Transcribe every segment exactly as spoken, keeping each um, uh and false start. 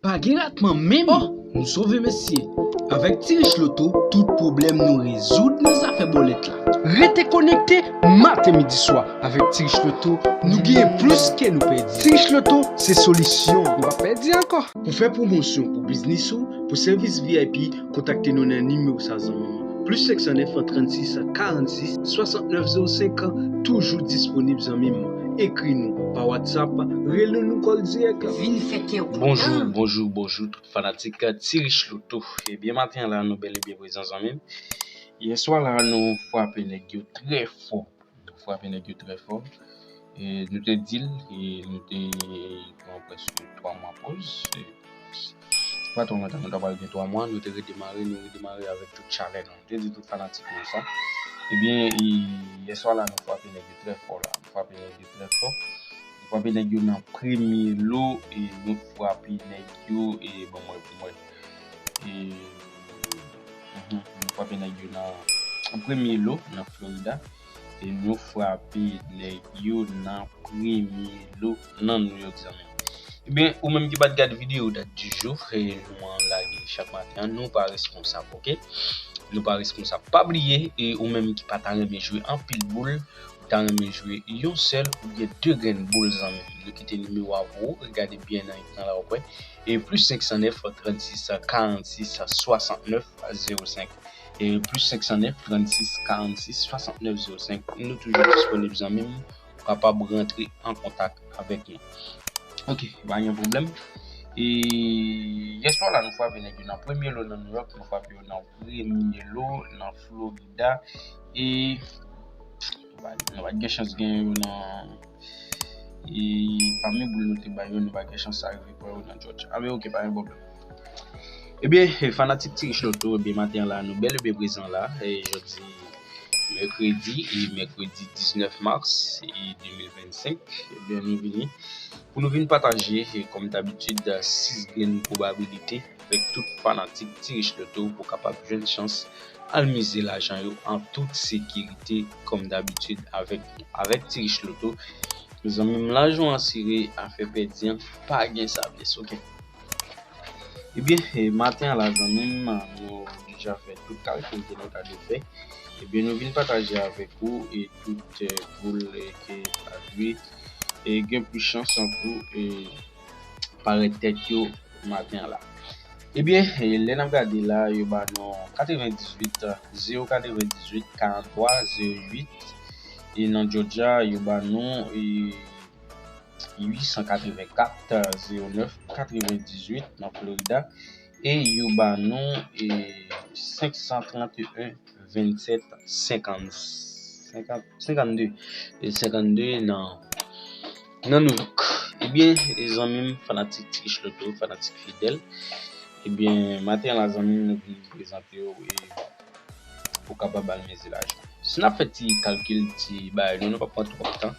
Pa gen ratman menm. Oh, nou sove mesye. Avèk Ti Rich Loto, tout pwoblèm nou rezoud nan zafè bòlèt la. Rete konekte maten, midi, swa avèk Ti Rich Loto, nou genyen plis ke nou pèdi. Ti Rich Loto se solisyon. Nou pa pèdi ankò. Pou fè pwomosyon pou biznis ou, pou sèvis V I P, kontakte nou nan nimewo sa, zanmi m. Plis senk san nèf, trannsis, karannsis, swasantnèf zewo senk, toujou disponib, zanmi m. Ekri nou pa WhatsApp, rele nou kòl dirèk. Vin fè kè w kontan. Bonjou, bonjou, bonjou, tout fanatik Ti Rich Loto. Ebyen, maten an la, nou bèl e byen prezan, zanmi m. Yè swa la, nou frape nèg yo trè fò. Nou frape nèg yo trè fò. E nou te di l, e nou te pran prèske twa mwa poz. E pa twò lontan, nou ta pral gen twa mwa, nou te redemare, nou redemare avèk tout chalè nou. Te di tout fanatik nou sa. Ebyen, e, yè swa la, nou frape nèg yo trè fò la. Nou frape nèg yo trè fò. Nou frape nèg yo nan premye lo, e nou frape nèg yo, e ban mwen, pou mwen. E, mhm, nou frape nèg yo nan, nan premye lo, nan Florida. E nou frape nèg yo nan premye lo nan New York, zanmi m. Ebyen, ou menm ki pa t gade videyo dat di jou, e nou an lage chak maten an, nou pa responsab, oke? Nou pa responsab. Pa bliye, e ou menm ki pa ta renmen jwe anpil boul, ou ta renmen jwe yon sèl oubyen de grenn boul, zanmi m. Nou kite nimewo a pou ou, gade byen nan ekran la, w ap wè. E plis senk san nèf, trannsis, karannsis, swasantnèf, zewo senk. E plis senk san nèf, trannsis, karannsis, swasantnèf, zewo senk. Nou toujou disponib, zanmi m. Ou kapab rantre an kontak avèk nou. Oke, pa gen pwoblèm. E yè swa la, nou frape nèg yo nan premye lo nan New York, nou frape yo nan premye lo nan Florida. E nou pa, nou pa t gen chans gen yo nan, e pami boul nou te ba yo, nou pa t gen chans arive pran yo nan Georgia. A, men oke, pa gen pwoblèm. Ebyen, e, fanatik Ti Rich Loto, ebyen, maten an la, nou bèl ebyen prezan la. E jodi mèkredi, e mèkredi diznèf mas, e de mil vennsenk, ebyen, nou vini pou nou vin pataje, e kòm dabitid, sis grenn pwobabilite avèk tout fanatik Ti Rich Loto pou kapab jwenn chans al mize lajan yo an tout sekirite, kòm dabitid, avèk, avèk Ti Rich Loto. Zanmi m, lajan w asire, afè pèdi an, pa gen sa pyès, oke? Ebyen, e, maten an la, zanmi m, nou deja fè tout kalkil ke nou ta dwe fè. Ebyen, nou vin pataje avèk ou e tout, e, boul, e, ke ta dwe, e, gen plis chans pou, e, parèt tèt yo maten an la. Ebyen, e, lè n ap gade la, yo ba nou katrevendizuit, zewo katrevendizuit, karanntwa, zewo uit. E nan Georgia, yo ba nou, e, uit san katrevenkat, zewo nèf, katrevendizuit nan Florida. E yo ba nou, e, senk san trannteyen, vennsèt, senkant, senkant, senkannde. E senkannde nan, nan New York. Ebyen, e zanmi m, fanatik Ti Rich Loto, fanatik fidèl. Ebyen, maten an la, zanmi m, nou vin prezante yo, e, pou kapab al mize lajan. Si n ap fè ti kalkil, ti bagay nou, nou p ap pran twòp tan.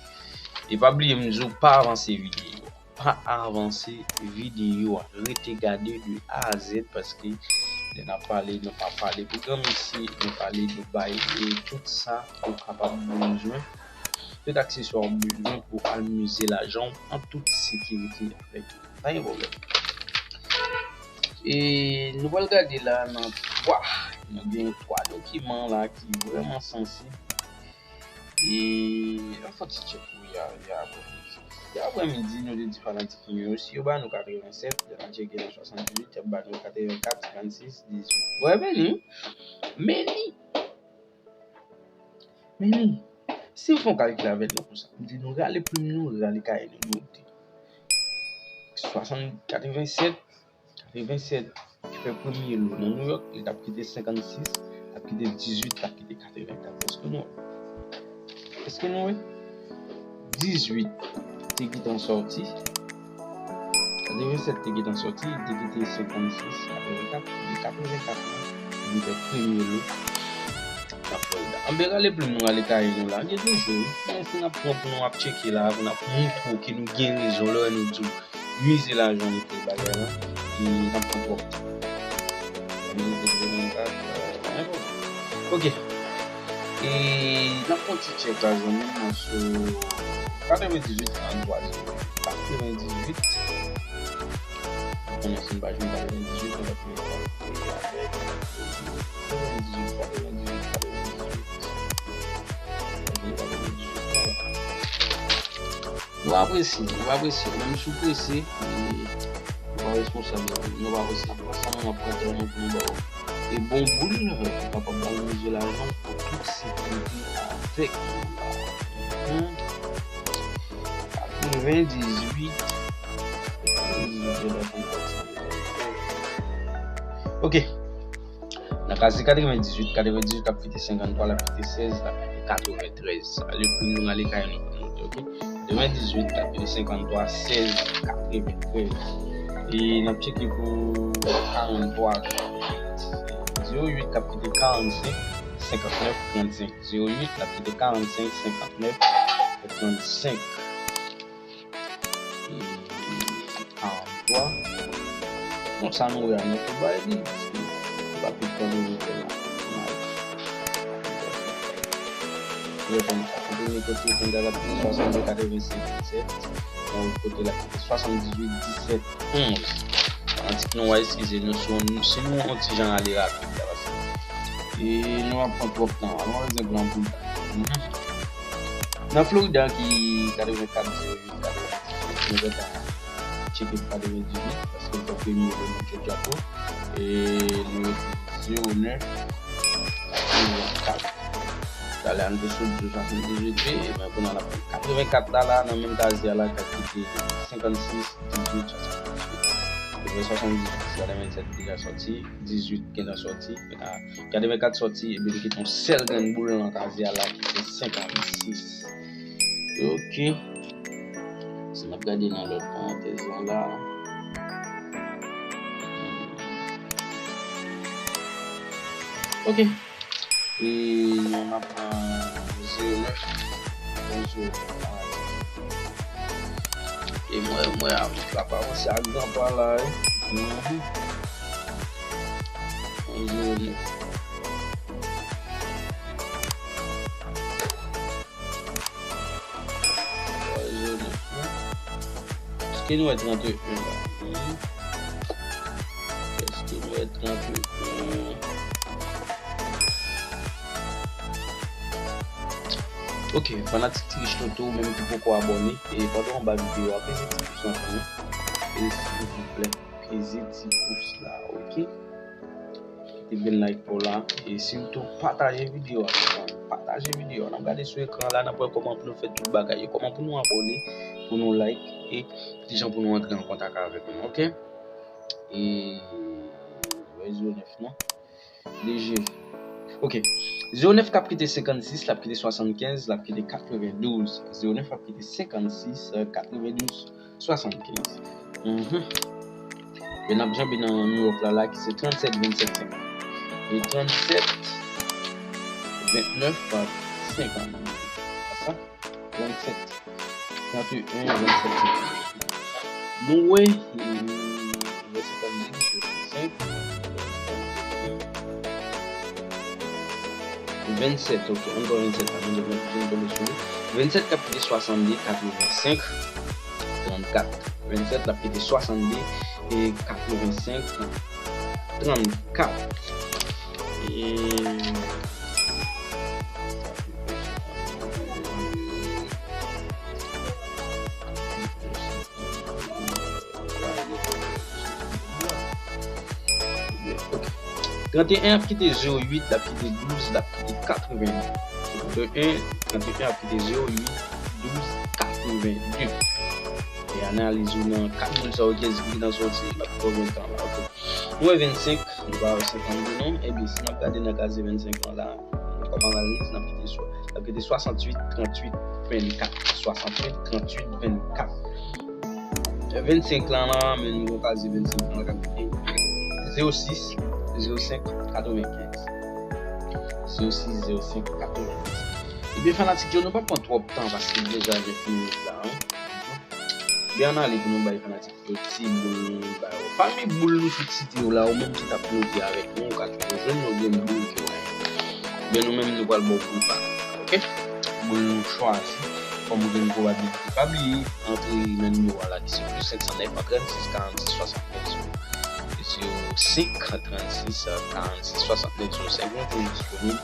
E pa bliye m di w, pa avanse videyo a. Pa avanse videyo a. Rete gade de A a Z, paske lè n ap pale, nou pa pale pou granmesi, nou pale de bay, e tout sa ou kapab bezwen, tout akseswa ou bezwen pou al mize lajan w an tout sekirite avèk nou. Pa gen pwoblèm. E nou pral gade la nan twa. Nou gen twa dokiman la ki vrèman sansib. E ann fè yon ti tchèk pou yè, yè aprèmidi. Yè aprèmidi, nou te di fanatik nou yo, si yo ba nou katrevensèt, lè n al tcheke nan swasanndizuit, y ap ba nou katrevenkat, trannsis, dizuit. Wè, men li. Men li. Men li. Si m fè yon kalkil avèk nou konsa, m di nou rale plim nou, rale kaye nou, nou te. Swasant, katrevensèt, katrevensèt ki fè premye lo nan New York, li t ap kite senkannsis, t ap kite dizuit, t ap kite katrevenkat. Èske nou wè? Èske nou wè? Dizuit te gentan sòti. Katrevensèt te gentan sòti, li te kite senkannsis, katrevenkat, li katrevenkat la, li fè premye lo nan Florida. Anben, rale plim nou, rale kaye nou la. Gen toujou, wi. Men si n ap pran pou nou ap tcheke la, pou n ap montre w ke nou gen rezon lè nou di w mize lajan nou pou bagay la, e n ap pran twòp tan. Mize lajan nou, ok. E n ap fè yon ti tchèk la, zanmi m, sou katrevendizuit, karanntwa, zewo, katrevendizuit. konnen si n pa jwenn katrevendizuit, nou pa t mete avèk katrevendizuit, katrevendizuit, katrevendizuit. Nou pa jwenn katrevendizuit, nou pa. Nou apresye, nou apresye. Menm si w prese, e, nou pa responsab, nou pa prese. N ap pran sa nou ap pran tan nou pou nou ba w. E bon boul, ou kapab ba nou jwe lajan pou tout sekirite avèk nou la. Mhm. Katrevendizuit. Katrevendizuit, jwe lajan pou sa. Ok. Nan kaze katrevendizuit, katrevendizuit ap kite senkanntwa, l ap kite sèz, l ap kite katreventrèz. Ale pou nou ale kay nou pou nou monte, ok? Katrevendizuit, l ap kite senkanntwa, sèz, katreventrèz. E n ap tcheke pou karanntwa, zewo uit k ap kite karannsenk, senkantnèf, trannsenk. Zewo uit, l ap kite karannsenk, senkantnèf, trannsenk. E, karanntwa. Bon, sa nou wè a, nou tou bay li, paske li pa pi tan nou fè la. An premye kote, konn gade swasanndde katrevensenk disèt. Nan lòt kote la, swasanndizwit disèt onz. Fanatik nou a eskize nou si, si nou yon ti jan ale rapid la, paske, e nou ap pran twòp tan. Alon, egzanp, nan boul la. Mhm. Nan Florida ki katrevenkat zewo uit, katrevendizuit, nou gentan tcheke pou katrevendizuit, paske l te premye nan Georgia tou. E nou rete zewo nèf, katrevenkat. Talè a nou te sot di swasanndizwit, men kounye a n ap pran katrevenkat la, la, nan menm kaze a la, k ap kite senkannsis, dizwit, swasanndizwit. Depi swasanndizwit, katrevennsèt deja sòti, dizwit gentan sòti, men a katrevenkat sòti, epi nou kite yon sèl grenn boul nan kaze a la ki se senkannsis. Ok. Si n ap gade nan lòt parantèz lan la. Ok. E nou ap pran zewo nèf. Bon, zewo nèf. E mwen, mwen, a, la pa avanse ak gran pa la, wi. Mhm. Bon, zewo nèf. Bon, zewo nèf, non? Èske nou wè trannteyen la? Mhm. Èske nou wè trannteyen? Ok, fanatik Ti Rich Toto, ou menm ki poko abòne, e pandan w anba videyo a, peze ti pous lan pou mwen. E silvouplè, peze ti pous la, ok? Kite grenn like pa w la. E sitou pataje videyo a, pataje videyo a. N ap gade sou ekran la, n ap wè kòman pou nou fè tout bagay yo. Kòman pou nou abòne, pou nou like, e kijan pou nou antre an kontak avèk nou, ok? E, wè zewo nèf non. D G. Ok. Zewo nèf k ap kite senkannsis, l ap kite swasannkenz, l ap kite katrevendouz. Zewo nèf ap kite senkannsis, katrevendouz, swasannkenz. Mhm. Men n ap janbe nan New York la, la ki se trannsèt vennsèt senkant. E trannsèt ventnèf senkant. Sa? Vennsèt, tranteyen, vennsèt, senkant. Nou wè, e, vennsèt, ok, ankò vennsèt la, nou vin tonbe sou li. Vennsèt k ap kite swasannde, katrevensenk, trannkat. Vennsèt, l ap kite swasannde, e katrevensenk, trannkat. E, tranteyen ap kite zewo uit, l ap kite douz, l ap kite katreven. Tranteyen, tranteyen ap kite zewo uit, douz, katreven de. E analiz ou nan kat moun sa yo ki gentan sòti, l ap pran yon tan la, ok. Nou wè vennsenk, nou pa wè senkannde non. Ebyen, si n ap gade nan kaze vennsenk lan la, kòm analiz, n ap kite swa, n ap kite swasanntuit, tranntuit, vennkat. Swasanntuit, tranntuit, vennkat. Vennsenk lan la, men nou wè kaze vennsenk lan k ap kite zewo sis, zewo senk, katrevenkenz. Zewo sis, zewo senk, katrevenkenz. Ebyen, fanatik yo, nou p ap pran twòp tan paske deja ven minit la, en. Ebyen, ann ale pou nou bay fanatik yo ti boul nou ba yo. Pami boul nou sot site yo la, ou menm ki t ap note avèk nou, ou ka toujou jwenn yon grenn boul ke w renmen. Men nou menm, nou pral ba w boul pa nou, ok? Boul nou chwazi kòm grenn pwobabilite. Pa bliye, antre nan nimewo a la ki se plis senk san nèf an trannsis karannsis swasannkèz. senk, trannsis, karannsis, swasantnèf, se yon sèl moun ki disponib.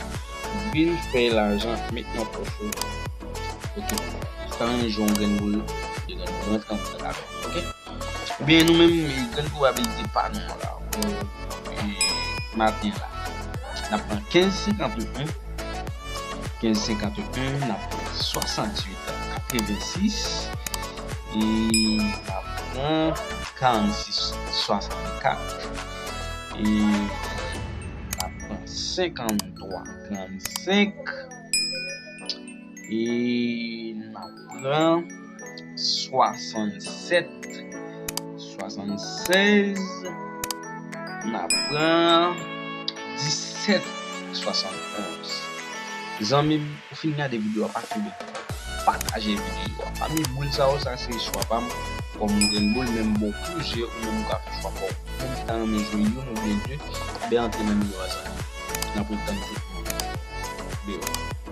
Vin fè lajan, met nan pòch ou. Ok. Si w ta renmen jwe yon grenn boul, de grenn boul, rantre an kontak avè m. Ok? Ebyen, nou menm, grenn pwobabilite pa nou an la, pou, e, maten la. N ap pran kenz senkant en, kenz senkant en, n ap pran swasanntuit katrevensis, e n ap pran karannsis swasannkat, e n ap pran senkanntwa trannsenk, e n ap pran swasannsèt swasannsèz, n ap pran disèt swasannonz. Zanmi m, ou fin gade videyo a, pa kenbe, pataje videyo a. Pami boul sa yo, sa se chwa pa m. Kòm ou gen boul, menm bon plizyè, ou menm ou ka fè chwa pa w. Moun ki ta renmen jwe youn oubyen de, ben antre nan videyo a, zanmi. N ap ret tann tout moun. Deyò.